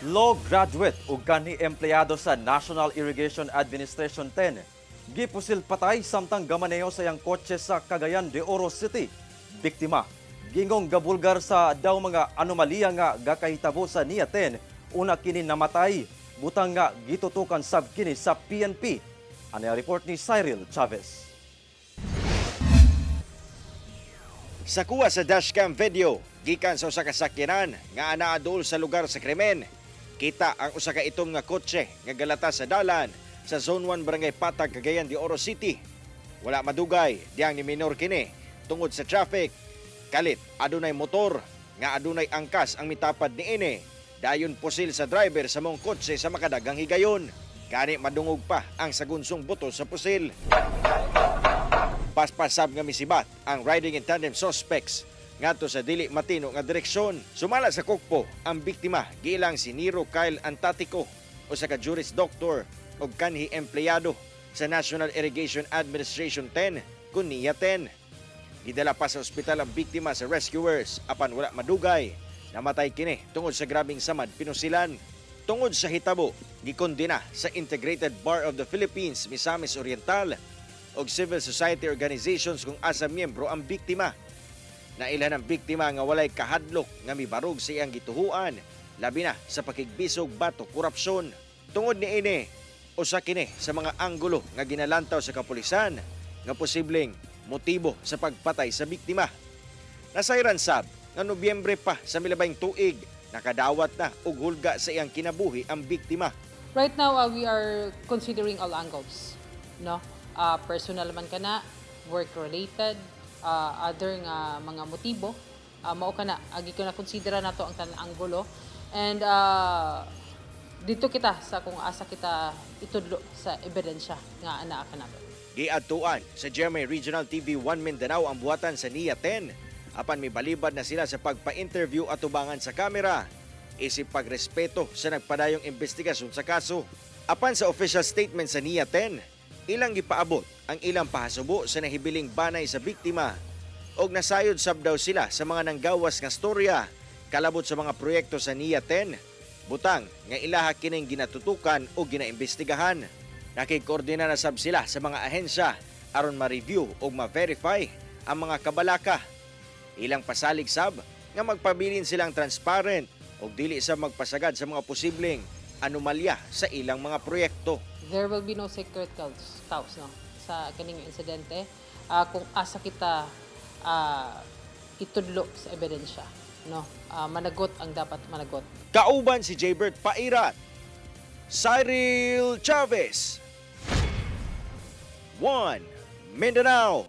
Law graduate ug kanhi empleyado sa National Irrigation Administration 10 gipusil patay samtang gamaneho sa iyang kotse sa Cagayan de Oro City. Biktima, gingong gabulgar sa daw mga anomalya nga gakahitabo sa NIA 10 una kini namatay, butang nga gitutukan sab kini sa PNP. Ano ang report ni Cyril Chavez? Sa kuha sa dashcam video, gikan sa usa ka sakyanan nga anaadol sa lugar sa krimen, kita ang usa ka itom nga kotse nga galata sa dalan sa Zone 1, Barangay Patag, Cagayan de Oro City. Wala madugay, diyang ni minor kini tungod sa traffic. Kalit, adunay motor nga adunay angkas ang mitapad niini. Dayon pusil sa driver sa mong kotse sa makadagang higayon. Gani madungog pa ang sagunsong buto sa pusil. Paspasab nga misibat ang riding in tandem suspects ngadto sa dili matino nga direksyon. Sumala sa kukpo, ang biktima gilang si Nero Kyle Antatico, usa ka juris doctor ug kanhi empleyado sa National Irrigation Administration 10 kun NIA 10. Gidala pa sa ospital ang biktima sa rescuers apan wala madugay. Namatay kini tungod sa grabing samad pinusilan. Tungod sa hitabo, gikondena sa Integrated Bar of the Philippines, Misamis Oriental ug civil society organizations kung asa miyembro ang biktima. Nailhan ang biktima nga walay kahadlok nga mibarog sa iyang gituhuan, labi na sa pakigbisog batok korupsyon. Tungod niini, usa kini sa mga anggulo nga ginalantaw sa kapulisan nga posibleng motibo sa pagpatay sa biktima. Nasayran sab nga Nobyembre pa sa milabayng tuig, nakadawat na og hulga sa iyang kinabuhi ang biktima. Right now, we are considering all angles, no? Personal man kana, work-related, other nga mga motibo, mao kana agi ko na konsidera nato ang tanan anggulo and dito kita sa kung asa kita itudlo sa ebidensya nga anaa kanato. Giadtuan sa GMA Regional TV 1 Mindanao ang buhatan sa NIA 10 apan mibalibad na sila sa pagpa-interview at tubangan sa kamera isip pagrespeto sa nagpadayong investigasyon sa kaso. Apan sa official statement sa NIA 10, ilang gipaabot ang ilang pahasubo sa nahibiling banay sa biktima og nasayod sab daw sila sa mga nanggawas nga storya kalabot sa mga proyekto sa NIA 10, butang nga ilaha kining ginatutukan o ginaimbestigahan. Nakikoordina na sab sila sa mga ahensya aron ma-review o ma-verify ang mga kabalaka. Ilang pasalig sab nga magpabilin silang transparent o dili sa magpasagad sa mga posibleng anomalya sa ilang mga proyekto. There will be no sacred cows, no, sa kaning insidente kung asa kita itudlo sa ebidensya, no, managot ang dapat managot. Kauban si Jaybert Pairat, Cyril Chavez, 1 Mindanao.